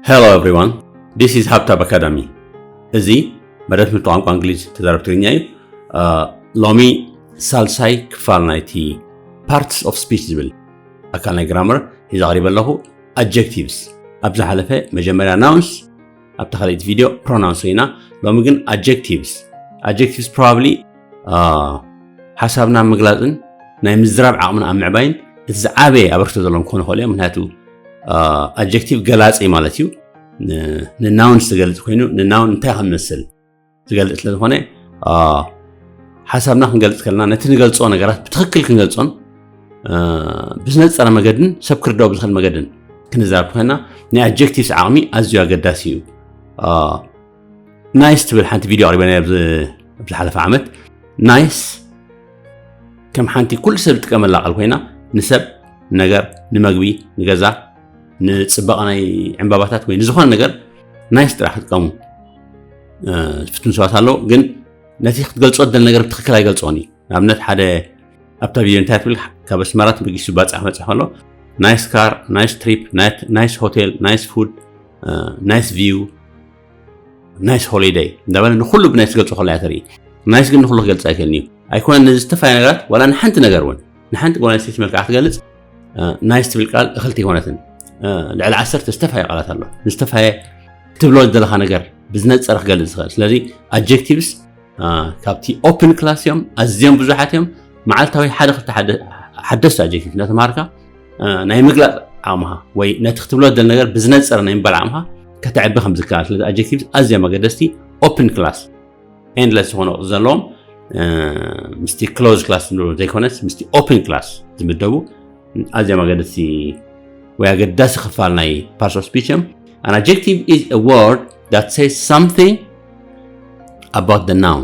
Hello everyone, this is ሃብታብ ኣካዳሚ። እዚ መደብ ትምህርቲ ቋንቋ እንግሊዝ ተዛረብ ትግርኛ እዩ። ሎሚ ሳልሳይ ክፋል ናይቲ parts of speech ዝብል ኣካል ናይ ግራመር ሒዘ ቀሪበ ኣለኹ። ኣጀክቲቭስ ኣብ ዝሓለፈ መጀመርያ ናውንስ ኣብታ ካልኣይቲ ቪድዮ ፕሮናውንስ ኢና። ሎሚ ግን ኣጀክቲቭስ ኣጀክቲቭስ ፕሮባብሊ ሓሳብና ምግላፅን ናይ ምዝራብ ዓቕምና ኣብ ምዕባይን እቲ ዝዓበየ ኣበርክቶ ዘለዎም ክኾኑ ይኽእሉ እዮም። ምክንያቱ ኣጀክቲቭ ገላፂ ማለት እዩ። ንናውንስ ዝገልፅ ኮይኑ ንናውን እንታይ ከም ዝመስል ዝገልፅ ስለ ዝኾነ ሓሳብና ክንገልፅ ከለና ነቲ ንገልፆ ነገራት ብትኽክል ክንገልፆን ብዝነፀረ መገድን ሰብ ክርዳው ብዝኽእል መገድን ክንዛረብ ኮይና ናይ ኣጀክቲቭስ ዓቕሚ ኣዝዩ ኣገዳሲ እዩ። ናይስ ትብል ሓንቲ ቪድዮ ኣቕሪበና ኣብዚ ዝሓለፈ ዓመት። ናይስ ከም ሓንቲ ኩሉ ሰብ ዝጥቀመላ ቃል ኮይና ንሰብ፣ ነገር፣ ንመግቢ፣ ንገዛ፣ ንፅባቐ ናይ ዕምባባታት ወይ ንዝኾነ ነገር ናይስ ጥራሕ ክጥቀሙ ዝፍትኑ ሰባት ኣለዉ። ግን ነቲ ክትገልፆ ደል ነገር ብትኽክል ኣይገልፆን እዩ። ንኣብነት ሓደ ኣብታ ቪድዮ እንታይ ትብል? ካብ ኣስመራ ተበጊሱ ባፅዕ ክበፅሕ ከሎ nice car, nice trip, nice hotel, nice food, nice view, nice holiday እንዳበለ ንኩሉ ብናይስ ክገልፆ ከሎ እያ ተርኢ። ናይስ ግን ንኩሉ ክገልፅ ኣይክእልን እዩ። ኣይኮነን ነዚ ዝተፋየ ነገራት ዋላ ንሓንቲ ነገር እውን ንሓንቲ ጓል ኣንስተይቲ መልክዓ ክትገልፅ ናይስ ትብል ቃል እኽልቲ ይኮነትን። ልዕሊ ዓሰርተ ዝተፋየ ቃላት ኣሎ። ንዝተፋየ ትብሎ ዝደለኻ ነገር ብዝነፀረ ክገልፅ ዝኽእል። ስለዚ ኣጀክቲቭስ ካብቲ ኦፕን ክላስ እዮም፣ ኣዝዮም ብዙሓት እዮም። መዓልታዊ ሓደ ክልተ ሓደስቲ ኣጀክቲቭ እናተምሃርካ ናይ ምግላፅ ዓቕምኻ ወይ ነቲ ክትብሎ ደል ነገር ብዝነፀረ ናይ ምባል ዓቕምኻ ከተዕቢ ከም ዝከኣል። ስለዚ ኣጀክቲቭስ ኣዝዮም ኣገደስቲ ኦፕን ክላስ ኤንድለስ ዝኾነ ቅርፂ ዘለዎም ምስቲ ክሎዝ ክላስ ዘይኮነስ ምስቲ ኦፕን ክላስ ዝምደቡ ኣዝዮም ኣገደስቲ ወይ ኣገዳሲ ክፋል ናይ parts of speech እዮም። An adjective is a word that says something about the noun.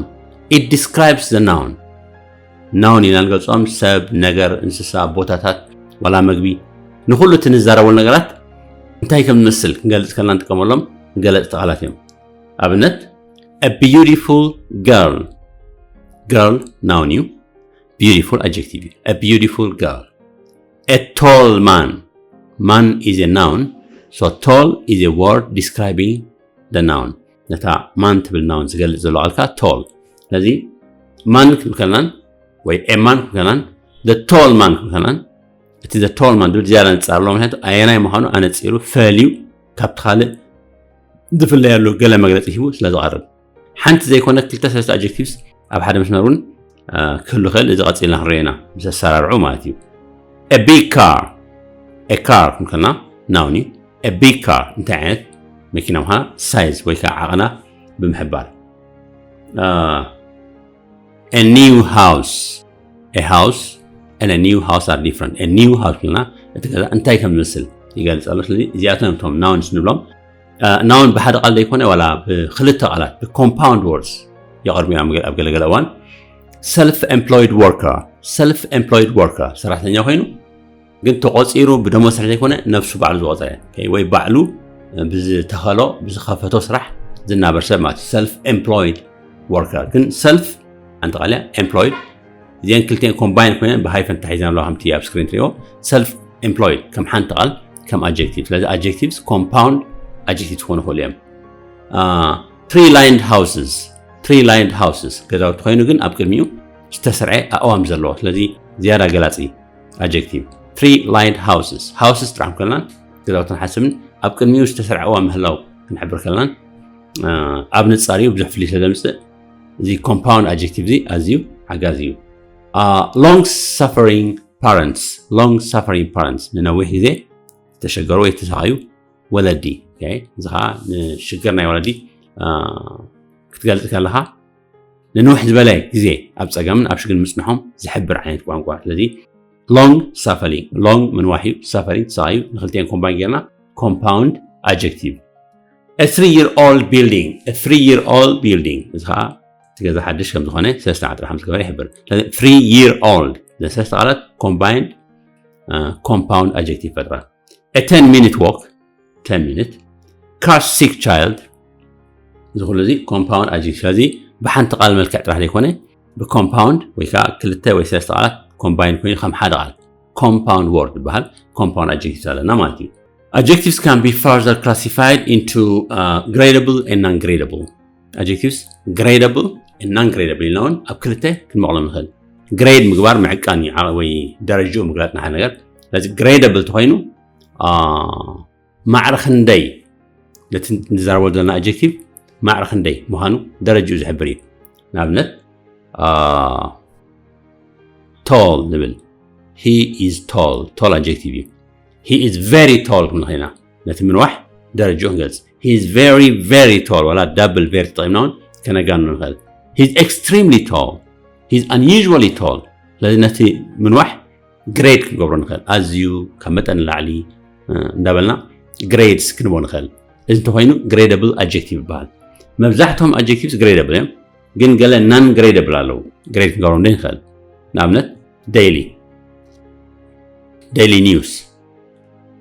It describes the noun. ናውን ኢና ንገልፆም፣ ሰብ፣ ነገር፣ እንስሳ፣ ቦታታት፣ ዋላ መግቢ፣ ንኩሉ እቲ ንዛረበሉ ነገራት እንታይ ከም ዝመስል ክንገልፅ ከለና ንጥቀመሎም ገለፅቲ ቃላት እዮም። ኣብነት a beautiful girl። Girl ናውን እዩ። Beautiful ኣጀክቲቭ እዩ። A beautiful girl. A tall man. Man is a noun. So tall is a word describing the noun. ነታ ማን ትብል ናውን ዝገልፅ ዘሎ ቃልካ ቶል። ስለዚ ማን ክንከልናን ወይ ኤማን ክንከልናን the tall man ክንከልናን እቲ the tall man ዝብል ዝያዳ ንፃር ኣሎ። ምክንያቱ ኣየናይ ምዃኑ ኣነፂሩ ፈልዩ ካብቲ ካልእ ዝፍለየሉ ገለ መግለፂ ሂቡ ስለ ዝቐርብ ሓንቲ ዘይኮነ ክልተ ሰለስተ ኣጀክቲቭስ ኣብ ሓደ መስመር እውን ክህሉ ክእል። እዚ ቀፂልና ክንሪኦ ኢና ምስ ኣሰራርዑ ማለት እዩ። A big car. A car ክንከልና ናውን እዩ። A big car እንታይ ዓይነት መኪና ምዃና ሳይዝ ወይ ከዓ ዓቐና ብምሕባር። A new house. A house and a new house are different. A new house ክልና እቲ ገዛ እንታይ ከም ዝመስል ይገልፅ ኣሎ። ስለዚ እዚኣቶም እቶም ናውንስ ንብሎም። ናውን ብሓደ ቃል ዘይኮነ ዋላ ብክልተ ቃላት ብኮምፓውንድ ወርድስ የቐርቡ እዮም ኣብ ገለገለ እዋን። Self employed worker. Self employed worker ሰራሕተኛ ኮይኑ ግን ተቆፂሩ ብደሞዝ ስራሕ ዘይኮነ ነብሱ ባዕሉ ዝቆፀረ ወይ ባዕሉ ብዝተኸሎ ብዝኸፈቶ ስራሕ ዝናበር ሰብ ማለት እዩ። Self employed worker ግን ሰልፍ ሓንቲ ቃል እያ። Employed እዚአን ክልቲአን ኮምባይን ኮይነን ብሃይፈን ተታሒዘን ኣለዋ ከምቲ ኣብ ስክሪን ትሪኦ። Self employed ከም ሓንቲ ቃል ከም ኣጀክቲቭ። ስለዚ ኣጀክቲቭስ ኮምፓውንድ ኣጀክቲቭ ክኾኑ ይኽእሉ እዮም። Tree lined houses. Tree lined houses ገዛውቲ ኮይኑ ግን ኣብ ቅድሚኡ ዝተሰርዐ ኣእዋም ዘለዎ ስለዚ ዝያዳ ገላፂ ኣጀክቲቭ። Tree lined houses. Houses ጥራሕ ከለና ገዛውቲ ንሓስብን ኣብ ቅድሚኡ ዝተሰርዐ ኣእዋም ምህላው ክንሕብር ከለናን ኣብ ንፃር እዩ ብዙሕ ፍልይ ስለ ዘምፅእ እዚ ኮምፓውንድ ኣጀክቲቭ እዚ ኣዝዩ ሓጋዚ እዩ። Long suffering parents. Long suffering parents ንነዊሕ ግዜ ዝተሸገሩ ወይ ዝተሳቐዩ ወለዲ። እዚ ከዓ ንሽግር ናይ ወለዲ ክትገልፅ ከለካ ንንውሕ ዝበለ ግዜ ኣብ ፀገምን ኣብ ሽግርን ምፅንሖም ዝሕብር ዓይነት ቋንቋ። ስለዚ long suffering፣ long ምንዋሕ እዩ፣ suffering ተሳቐዩ፣ ንክልቲአን ኮምባይን ጌርና ኮምፓውንድ ኣጀክቲቭ። A three year old building. A three year old building እዚ ከዓ እቲ ገዛ ሓድሽ ከም ዝኾነ ሰለስተ ዓመት ጥራሕ ከም ዝገበረ ይሕብር። ስለዚ three year old እዘን ሰለስተ ቃላት ኮምባይንድ ኮምፓውንድ ኣጀክቲቭ ይፈጥራ። A ten minute walk. Ten minute. Car sick child. እዚ ኩሉ እዚ ኮምፓውንድ ኣጀክቲቭ። ስለዚ ብሓንቲ ቃል መልክዕ ጥራሕ ዘይኮነ ብኮምፓውንድ ወይ ከዓ ክልተ ወይ ሰለስተ ቃላት ኮምባይን ኮይኑ ከም ሓደ ቃል ኮምፓውንድ ወርድ ይበሃል። ኮምፓውንድ ኣጀክቲቭ ኣለና ማለት እዩ። Adjectives can be further classified into uh, gradable and non-gradable. Adjectives gradable and non-gradable ኢልና እውን ኣብ ክልተ ክንመቕሎም ንኽእል። Grade ምግባር ምዕቃን እዩ፣ ዓ- ወይ ደረጃኡ ምግላጽ ንሓደ ነገር። ስለዚ gradable ተኾይኑ ማዕረ ክንደይ፣ ነቲ ንዛረበሉ ዘለና adjective ማዕረ ክንደይ ምዃኑ ደረጃኡ ዝሕብር እዩ። ንኣብነት tall ንብል። He is tall. Tall adjective እዩ። He is very tall ክንብል ኢና ነቲ ምንዋሕ ደረጃኡ ክንገልጽ። He is very very tall። ዋላ double very ተጠቂምና እውን ከነጋንኖ ንኽእል። He is extremely tall. He is unusually tall። ስለዚ ነቲ ምንዋሕ grade ክንገብሮ ንኽእል። ኣዝዩ ካብ መጠን ንላዕሊ እንዳበልና grades ክንቦ ንኽእል። እዚ እንተኮይኑ gradable adjective ይበሃል። መብዛሕትኦም adjectives gradable እዮም፣ ግን ገለ non gradable ኣለዉ። Grade ክንገብሮም ዘይንኽእል፣ ንኣብነት daily፣ daily news።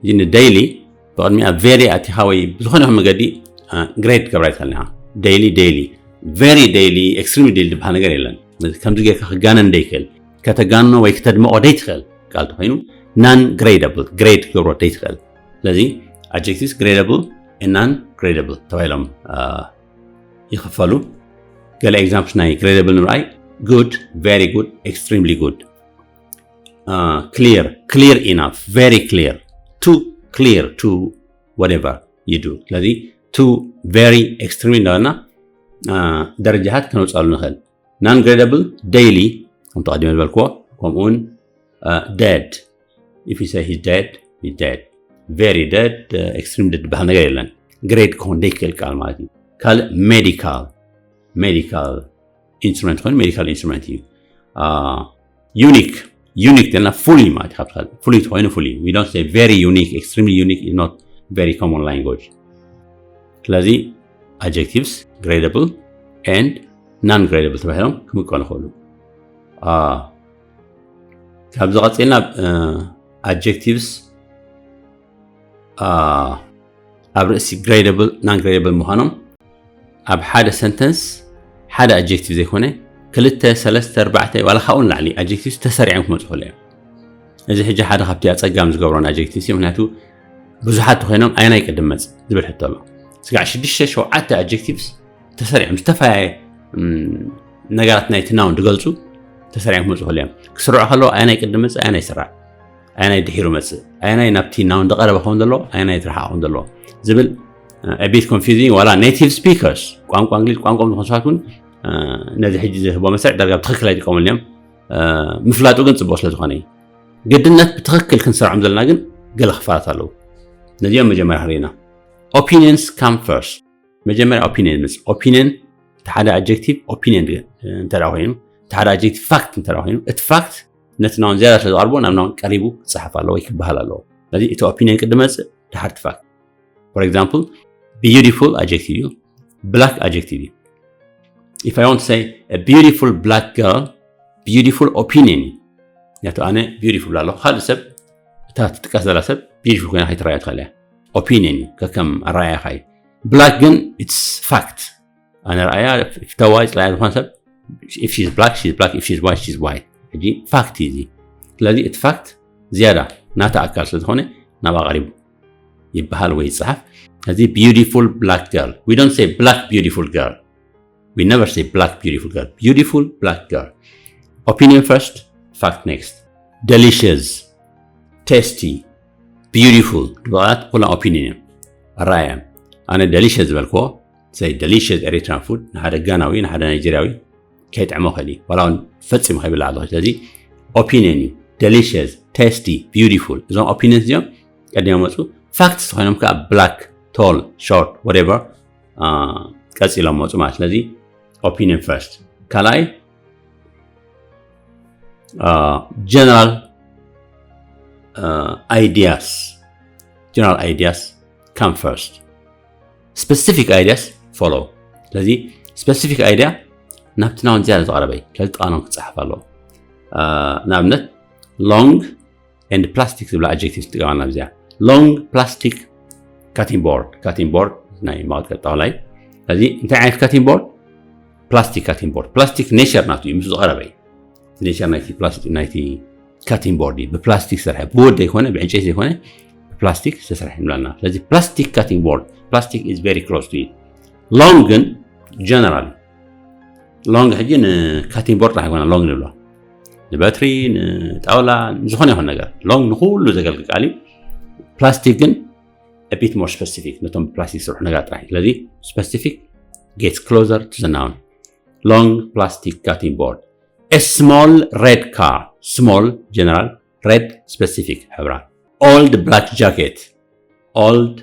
እዚ ን daily ብቕድሚኣ very ኣቲኻ ወይ ብዝኾነ ይኹን መገዲ grade ክገብራ ይትኽእል ኢኻ። Daily፣ daily፣ very daily፣ extremely daily ዝበሃል ነገር የለን። ከምዚ ጌርካ ክጋነን ደይክእል፣ ከተጋንኖ ወይ ክተድምቖ ደይትኽእል ቃል ተኾይኑ non gradable፣ grade ክገብሮ ደይትኽእል። ስለዚ adjectives gradable and non gradable ተባሂሎም ይኽፈሉ። ገለ examples ናይ gradable ንምርኣይ፣ good፣ very good፣ extremely good። Clear፣ clear enough፣ very clear፣ too clear to whatever you do። ስለዚ too፣ very፣ extremely እንዳበልና ደረጃታት ከነውፅኣሉ ንኽእል። Non gradable፣ daily፣ ከምቲ ቀዲመ ዝበልክዎ፣ ከምኡውን dead። If you say he's dead, he's dead። Very dead፣ extremely dead ዝበሃል ነገር የለን። Grade ክኾን ዘይክእል ቃል ማለት እዩ። ካልእ medical፣ medical instrument ኮይኑ medical instrument እዩ። Unique፣ unique ተልና fully ማለት እዩ። Fully ተኮይኑ fully። We don't say very unique, extremely unique is not very common language። ስለዚ adjectives gradable and non gradable ተባሂሎም ክምቀሉ ይኽእሉ። ካብዚ ቀፂልና adjectives ኣብ ርእሲ gradable non gradable ምዃኖም ኣብ ሓደ sentence ሓደ adjective ዘይኮነ ክልተ፣ ሰለስተ፣ ኣርባዕተ ዋላ ካብኡ ንላዕሊ adjectives ተሰሪዖም ክመፁ ይኽእሉ እዮም። እዚ ሕጂ ሓደ ካብቲ ኣፀጋሚ ዝገብሮን adjectives እዩ፣ ምክንያቱ ብዙሓት ተኮይኖም ኣየናይ ቅድም መፅ ዝብል ሕቶ ኣሎ። ስጋዕ ሽዱሽተ ሸውዓተ adjectives ተሰሪዖም ዝተፈላለየ ነገራት ናይቲ noun ዝገልፁ ተሰሪዖም ክመፁ ይኽእሉ እዮም። ክስርዑ ከለዉ ኣየናይ ቅድም መፅ፣ ኣየናይ ስራዕ፣ ኣየናይ ድሒሩ መፅእ፣ ኣየናይ ናብቲ noun ዝቐረበ ክኸውን ዘለዎ፣ ኣየናይ ዝረሓቐ ክኸውን ዘለዎ ዝብል a bit confusing። ዋላ native speakers ቋንቋ እንግሊዝ ቋንቋኦም ዝኾኑ ሰባት እውን ነዚ ሕጂ ዝህቦ መስርዕ ዳርጋ ብትኽክል ኣይጥቀሙሉ እዮም። ምፍላጡ ግን ፅቡቕ ስለ ዝኾነ እዩ። ግድነት ብትኽክል ክንሰርዖም ዘለና ግን ገለ ክፋላት ኣለዉ። ነዚኦም መጀመርያ ክንርኢና። Opinions come first። መጀመርያ opinion ምስ opinion እቲ ሓደ adjective opinion እንተ ኮይኑ፣ እቲ ሓደ adjective fact እንተ ኮይኑ፣ እቲ fact ነቲ noun ዝያዳ ስለ ዝቐርቦ ናብ noun ቀሪቡ ክፀሓፍ ኣለዎ ወይ ክበሃል ኣለዎ። ስለዚ እቲ opinion ቅድሚ መፅእ ድሓር እቲ fact። For example፣ beautiful adjective እዩ፣ black adjective እዩ። If I want to say a beautiful black girl, beautiful opinion እዩ። ምክንያቱ ኣነ beautiful ብላ ኣለኹ፣ ካልእ ሰብ እታ ትጥቀስ ዘላ ሰብ beautiful ኮይና ከይትረኣያ ትኽእል እያ። Opinion እዩ፣ ከከም ኣረኣእያኻ እዩ። Black ግን it's fact። ኣነ ረኣያ ፍተዋይ ፅላያ ዝኾነ ሰብ if she's black she's black፣ if she's white she's white። ሕጂ fact እዩ እዚ። ስለዚ እቲ fact ዝያዳ ናታ ኣካል ስለ ዝኾነ ናብኣ ቀሪቡ ይበሃል ወይ ይፅሓፍ። እዚ beautiful black girl፣ we don't say black beautiful girl፣ we never say black beautiful girl። Beautiful black girl። Opinion first, fact next። Delicious፣ tasty፣ beautiful ዝበሉ ቃላት ኩሎም opinion እዮም፣ ኣረኣእያ እዮም። ኣነ delicious ዝበልክዎ say delicious Eritrean food ንሓደ ጋናዊ ንሓደ ናይጀርያዊ ከይጥዕሞ ይኽእል እዩ፣ ዋላ እውን ፈፂሙ ከይብላዕ ኣለኹ። ስለዚ opinion እዩ። Delicious፣ tasty፣ beautiful፣ እዞም opinions እዚኦም ቀዲሞም መፁ። Facts ተኾይኖም ከዓ black፣ tall፣ short፣ whatever ቀፂሎም መፁ ማለት። ስለዚ opinion first። ካልኣይ general ideas፣ general ideas come first፣ specific ideas follow። ስለዚ specific idea ናብቲ noun ዝያዳ ዝቐረበ እዩ። ስለዚ ጥቓ noun ክፀሓፍ ኣለዎ። ንኣብነት long and plastic ዝብላ adjectives ትጥቀማልና ኣብዚኣ። Long plastic cutting board፣ cutting board ናይ መቐጥቀጢ ጣውላ እዩ። ስለዚ እንታይ ዓይነት cutting board? Plastic cutting board። Plastic nature ናቱ እዩ፣ ምስ ዝቐረበ እዩ። Nature ናይቲ plastic ናይቲ cutting board እዩ፣ ብፕላስቲክ ዝሰርሐ፣ ብወድ ዘይኮነ ብዕንጨይቲ ዘይኮነ ፕላስቲክ ዝተሰርሐ ይብለና። ስለዚ plastic cutting board፣ plastic is very close to it። long ግን general፣ long ሕጂ ን cutting board ጥራሕ ኣይኮነ long ንብሎ፣ ንበትሪ፣ ንጣውላ፣ ዝኾነ ይኹን ነገር long ንኩሉ ዘገልግል ቃል እዩ። ፕላስቲክ ግን a bit more specific፣ ነቶም ፕላስቲክ ዝስርሑ ነገር ጥራሕ። ስለዚ specific gets closer to the noun። long plastic cutting board። a small red car። small general፣ red specific፣ ሕብራ። old black jacket። old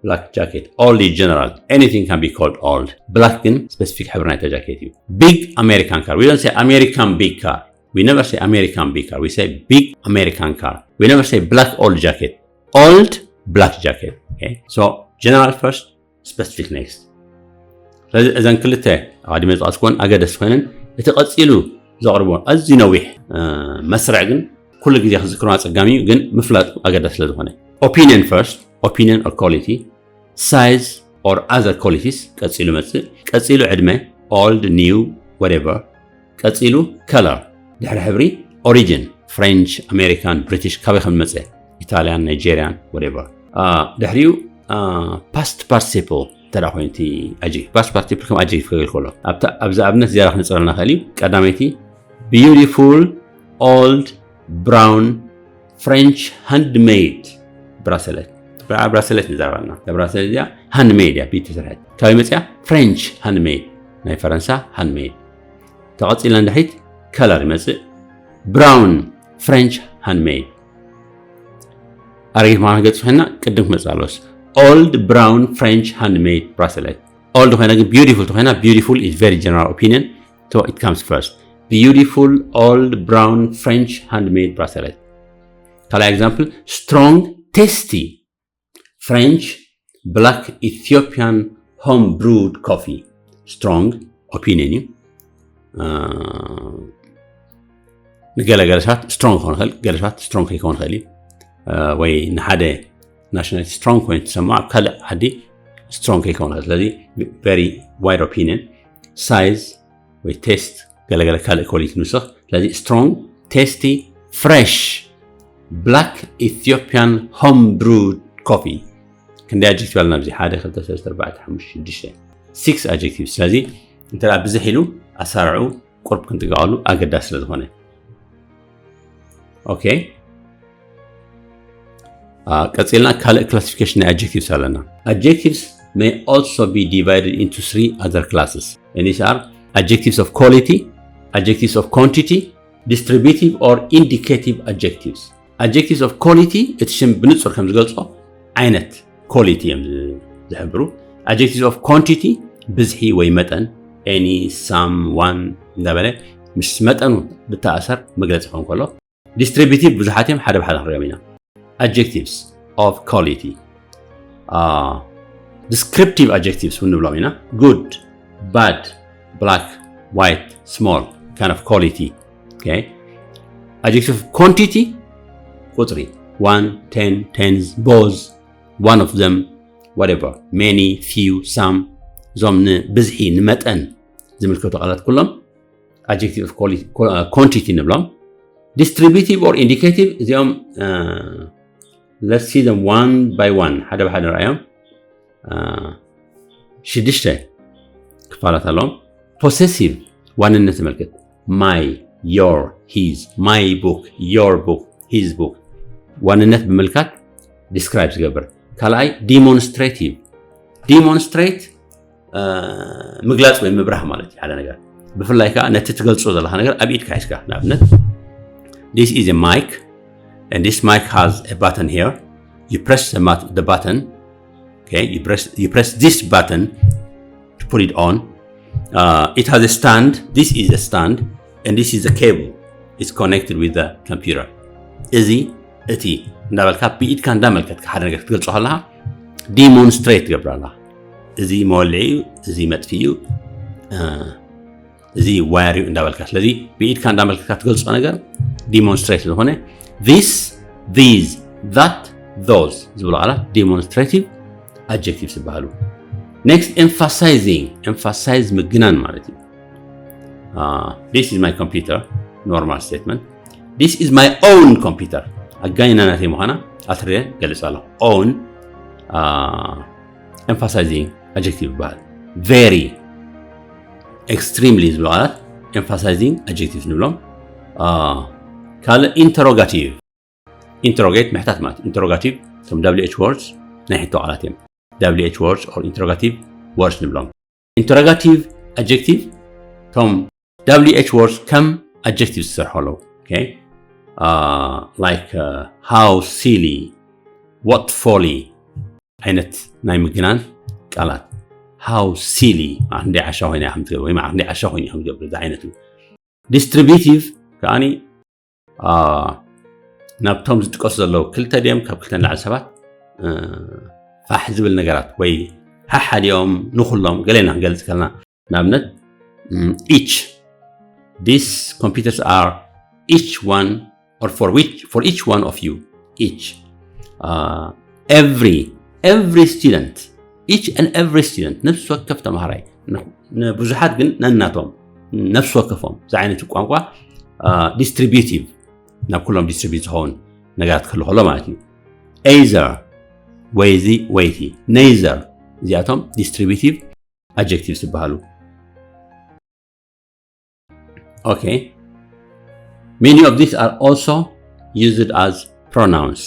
black jacket። old is general፣ anything can be called old። black ግን specific ሕብሪ ናይታ ጃኬት እዩ። big American car። we don't say American big car፣ we never say American big car፣ we say big American car። we never say black old jacket። old black jacket። okay? so general first፣ specific next። ስለዚ እዘን ክልተ ኣቐዲመ ዝጠቐስኩወን ኣገደስቲ ኮይነን፣ እቲ ቀፂሉ ዘቕርቦ ኣዝዩ ነዊሕ መስርዕ ግን ኩሉ ግዜ ክዝክሮ ኣፀጋሚ እዩ፣ ግን ምፍላጥ ኣገዳሲ ስለ ዝኾነ። opinion first፣ opinion or quality። size or other qualities ቀፂሉ መፅእ። ቀፂሉ ዕድመ፣ old፣ new፣ whatever። ቀፂሉ color፣ ድሕሪ ሕብሪ። origin፣ French፣ American፣ British፣ ካበይ ከም ዝመፀ፣ Italian፣ Nigerian፣ whatever። ድሕሪኡ past participle እንተ ኮይኑ፣ እቲ adjective፣ past participle ከም adjective ከገልግሎ። ኣብዚ ኣብነት ዝያዳ ክነፅረልና ክእል እዩ። ቀዳመይቲ beautiful old brown French handmade bracelet። ብራስሌት ንዛረባና። እዛ ብራስሌት እዚኣ handmade እያ፣ ብኢድ ተሰርሐት። ካበይ መፅያ? French handmade፣ ናይ ፈረንሳ handmade። ተቐፂልና ንድሕሪት color ይመፅእ። brown French handmade። ኣረጊት ምዃኑ ክገልፅ ኮይና ቅድም ክመፅእ ኣለዎስ። old brown French handmade bracelet። old ተኮይና ግን beautiful ተኮይና፣ beautiful is very general opinion, so it comes first። beautiful old brown French handmade bracelet። ካልኣይ example፣ strong tasty French black Ethiopian home brewed coffee። strong opinion እዩ። ንገለ ገለ ሰባት strong ክኾን ይኽእል፣ ገለ ሰባት strong ከይከውን ይኽእል እዩ። ወይ ንሓደ nationality strong ኮይኑ ትሰምዖ፣ ኣብ ካልእ ዓዲ strong ከይከውን ይኽእል። ስለዚ very wide opinion። size ወይ taste፣ ገለገለ ካልእ quality ንውስኽ። ስለዚ strong tasty fresh black Ethiopian home brewed coffee። ክንደይ adjective ኣለና ኣብዚ? ሓደ፣ ክልተ፣ ሰለስተ፣ ኣርባዕተ፣ ሓሙሽተ፣ ሽዱሽተ፣ six adjectives። ስለዚ እንተ ብዝሕ ኢሉ ኣሳርዑ ቁርብ ክንጥንቀቐሉ ኣገዳሲ ስለ ዝኾነ። okay። ቀፂልና ካልእ classification ናይ adjectives ኣለና። adjectives may also be divided into three other classes, and these are adjectives of quality, adjectives of quantity, distributive or indicative adjectives። adjectives of quality እቲ ሽም ብንጹር ከም ዝገልጾ ዓይነት quality እዮም ዝሕብሩ። adjectives of quantity ብዝሒ ወይ መጠን፣ any፣ some፣ one እንዳበለ ምስ መጠኑ ብተኣሰር መግለጺ ክኸውን ከሎ፣ distributive ብዙሓት እዮም፣ ሓደ ብሓደ ክንሪኦም ኢና። adjectives of quality፣ descriptive adjectives እውን ንብሎም ኢና። good፣ bad፣ black፣ white፣ small፣ kind of quality። okay። adjective of quantity ቁጽሪ፣ one፣ ten፣ tens፣ both፣ one of them፣ whatever፣ many፣ few፣ some። እዞም ንብዝሒ ንመጠን ዝምልከቱ ቃላት ኩሎም adjective of quality፣ quantity ንብሎም። distributive or indicative እዚኦም let's see them one by one፣ ሓደ ብሓደ ንርኣዮም። ሽዱሽተ ክፋላት ኣለዎም። possessive ዋንነት ዝመልክት፣ my፣ your፣ his፣ my book፣ your book፣ his book። ዋንነት ብምልካት describe ዝገብር። ካልኣይ demonstrative፣ demonstrate ምግላፅ ወይ ምብራህ ማለት እዩ ሓደ ነገር። ብፍላይ ከዓ ነቲ ትገልፆ ዘለካ ነገር ኣብ ኢድካ ሒዝካ፣ ንኣብነት this is a mic and this mic has a button here, you press the button, okay, you press, you press this button to put it on. It has a stand, this is a stand, and this is a cable, it's connected with the computer። እዚ እቲ እንዳበልካ ብኢድካ እንዳመልከትካ ሓደ ነገር ክትገልጾ ከለካ demonstrate ትገብር ኣለካ። እዚ መወልዒ እዩ፣ እዚ መጥፊ እዩ፣ እዚ ዋየር እዩ እንዳበልካ። ስለዚ ብኢድካ እንዳመልከትካ ትገልጾ ነገር demonstrate ዝኾነ this፣ these፣ that፣ those ዝብሉ ቃላት demonstrative adjectives ይበሃሉ። next emphasizing፣ emphasize ምግናን ማለት እዩ። This is my computer፣ normal statement። This is my own computer፣ ኣጋይና ናተይ ምዃና ኣትሪረ ገልጽ ኣሎ። On emphasizing adjective ይበሃል። Very, extremely ዝብሉ ቃላት emphasizing adjectives ንብሎም። ካልእ interrogative፣ interrogate ምሕታት ማለት። Interrogative ከም W H words ናይ ሕቶ ቃላት እዮም። W H words or interrogative words ንብሎም። Interrogative adjective ከም W H words ከም adjective ዝሰርሑ ኣለዉ። Okay? Like how silly, what folly ዓይነት ናይ ምግናን ቃላት። How silly ማለት እንደ ዓሻ ኮይና ከም ትገብር ወይ ማለት እንደ ዓሻ ኮይኑ ከም ትገብር እዚ ዓይነት እዩ። Distributive ከዓኒ ናብቶም ዝጥቀሱ ዘለዉ ክልተ ድዮም ካብ ክልተ ንላዕሊ ሰባት ፋሕ ዝብል ነገራት ወይ ሓሓዲኦም ንኩሎም ገሌና ክንገልጽ ከለና ንኣብነት each, these computers are each one or for which, for each one of you, each, every, every student, each and every student ነፍሲ ወከፍ ተምሃራይ፣ ንብዙሓት ግን ነናቶም፣ ነፍሲ ወከፎም። እዚ ዓይነት ቋንቋ distributive ናብ ኩሎም distribute ዝኸውን ነገራት ክህሉ ከሎ ማለት እዩ። Either ወይ እዚ ወይ እቲ፣ neither እዚኣቶም distributive adjectives ይበሃሉ። Okay. Many of these are also used as pronouns.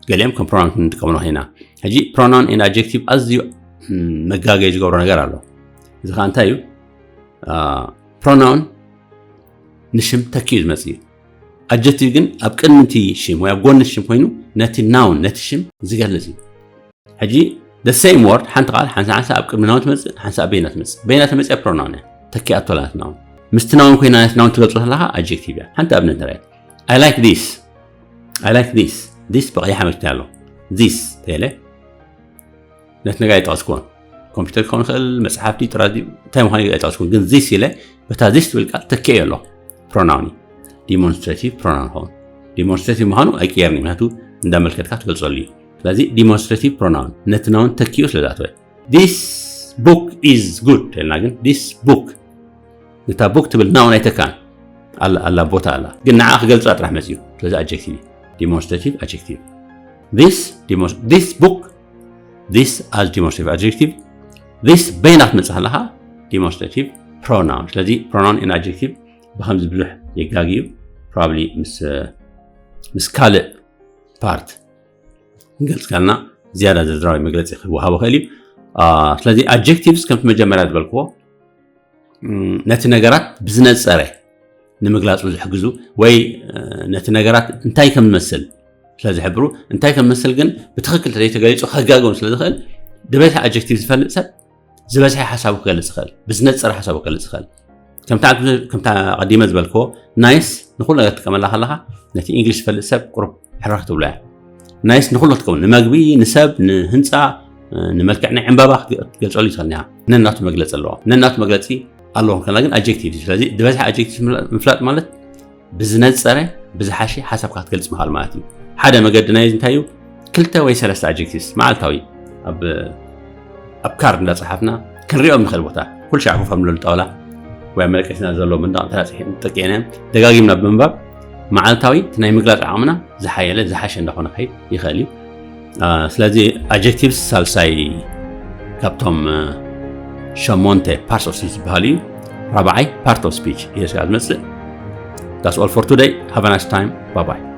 ገሊኦም ከም pronoun ክንጥቀምሎም ኢና። ሕጂ pronoun and adjective ኣዝዩ መጋገይ ዝገብሮ ነገር ኣሎ። እዚ ከዓ እንታይ እዩ? Pronoun ንሽም ተኪኡ ዝመጽእ እዩ። Adjective ግን ኣብ ቅድሚ እቲ ሽም ወይ ኣብ ጎኒ ሽም ኮይኑ ነቲ noun፣ ነቲ ሽም ዝገልጽ እዩ። ሕጂ the same word ሓንቲ ቃል ሓንሳ ሓንሳ ኣብ ቅድሚ noun ትመጽእ፣ ሓንሳ ኣብ በይና ትመጽእ። በይና ተመጽያ pronoun እያ። ተኪኣቶ ኣላ noun። ምስቲ noun ኮይና ነቲ noun ትገልጾ ከለኻ adjective እያ። ሓንቲ ኣብነት ንርኣይ። I like this. I like this. This ብቐይሓ መኪና ኣሎ። This ተለ ነቲ ነገር ኣይጠቐስኩዎን። ኮምፒውተር ክኸውን ይኽእል፣ መጽሓፍ ድዩ፣ ጥራዝ ድዩ፣ እንታይ ምዃኑ ኣይጠቐስኩን። ግን this ኢለ በታ this ትብል ቃል ተኪኤዮ ኣለኹ። Pronoun እዩ። Demonstrative pronoun ኸውን። Demonstrative ምዃኑ ኣይቅየርን እዩ፣ ምክንያቱ እንዳመልከትካ ትገልጸሉ እዩ። ስለዚ demonstrative pronoun ነቲ noun ተኪኡ ስለ ዝኣተወ this book is good ተልና ግን this book ነታ book ትብል noun ኣይተካን ኣላ፣ ኣላ ቦታ ኣላ፣ ግን ንዓ ክገልጻ ጥራሕ መጽዩ። ስለዚ adjective እዩ። Demonstrative adjective. This demos-, this book, this as demonstrative adjective, this በይና ክትመጽእ ከለኻ demonstrative pronoun። ስለዚ pronoun and adjective ብኸምዚ ብዙሕ የጋግዩ። Probably ምስ ምስ ካልእ part ክንገልጽ ከለና ዝያዳ ዝርዝራዊ መግለጺ ክወሃቦ ክእል እዩ። ስለዚ adjectives ከምቲ መጀመርያ ዝበልክዎ ነቲ ነገራት ብዝነጸረ ንምግላጹ ዝሕግዙ ወይ ነቲ ነገራት እንታይ ከም ዝመስል ስለ ዝሕብሩ፣ እንታይ ከም ዝመስል ግን ብትኽክል ተዘይተገሊጹ ከጋግም ስለ ዝኽእል ዝበዝሐ adjective ዝፈልጥ ሰብ ዝበዝሐ ሓሳቡ ክገልጽ ይኽእል፣ ብዝነጸረ ሓሳቡ ክገልጽ ይኽእል። ከምታ ከምታ ቀዲመ ዝበልክዎ nice ንኹሉ ነገር ትጥቀመላ ከለኻ ነቲ English ዝፈልጥ ሰብ ቁሩብ ሕርኽ ትብሎ እያ። Nice ንኹሉ ትኸውን፣ ንመግቢ፣ ንሰብ፣ ንህንፃ፣ ንመልክዕ ናይ ዕምባባ ክትገልጸሉ ይትኽእል ኢኻ። ነናቱ መግለፂ ኣለዎ። ነናቱ መግለፂ ኣለዎ ከላ ግን adjective እዩ። ስለዚ ዝበዝሐ adjective ምፍላጥ ማለት ብዝነፀረ ብዝሓሸ ሓሳብካ ክትገልፅ ምኽኣል ማለት እዩ። ሓደ መገዲ ናይ እንታይ እዩ? ክልተ ወይ ሰለስተ adjectives መዓልታዊ ኣብ ኣብ ካርድ እንዳፀሓፍና ክንሪኦም ንኽእል ቦታ ኩሉ ሻዕ ኮፍ ኣብ ንብለሉ ጣውላ ወይ ኣብ መለቀሲና ዘሎ መንደቕ እንተላፂሒ ንጠቂዕናዮም ደጋጊምና ብምንባብ መዓልታዊ እቲ ናይ ምግላፅ ዓቕምና ዝሓየለ ዝሓሸ እንዳኾነ ክኸይድ ይኽእል እዩ። ስለዚ adjectives ሳልሳይ ካብቶም ሸሞንተ parts of speech ዝበሃሉ እዩ። ራብዓይ part of speech እዩ ስጋ ዝመፅእ። That's all for today. Have a nice time. Bye bye.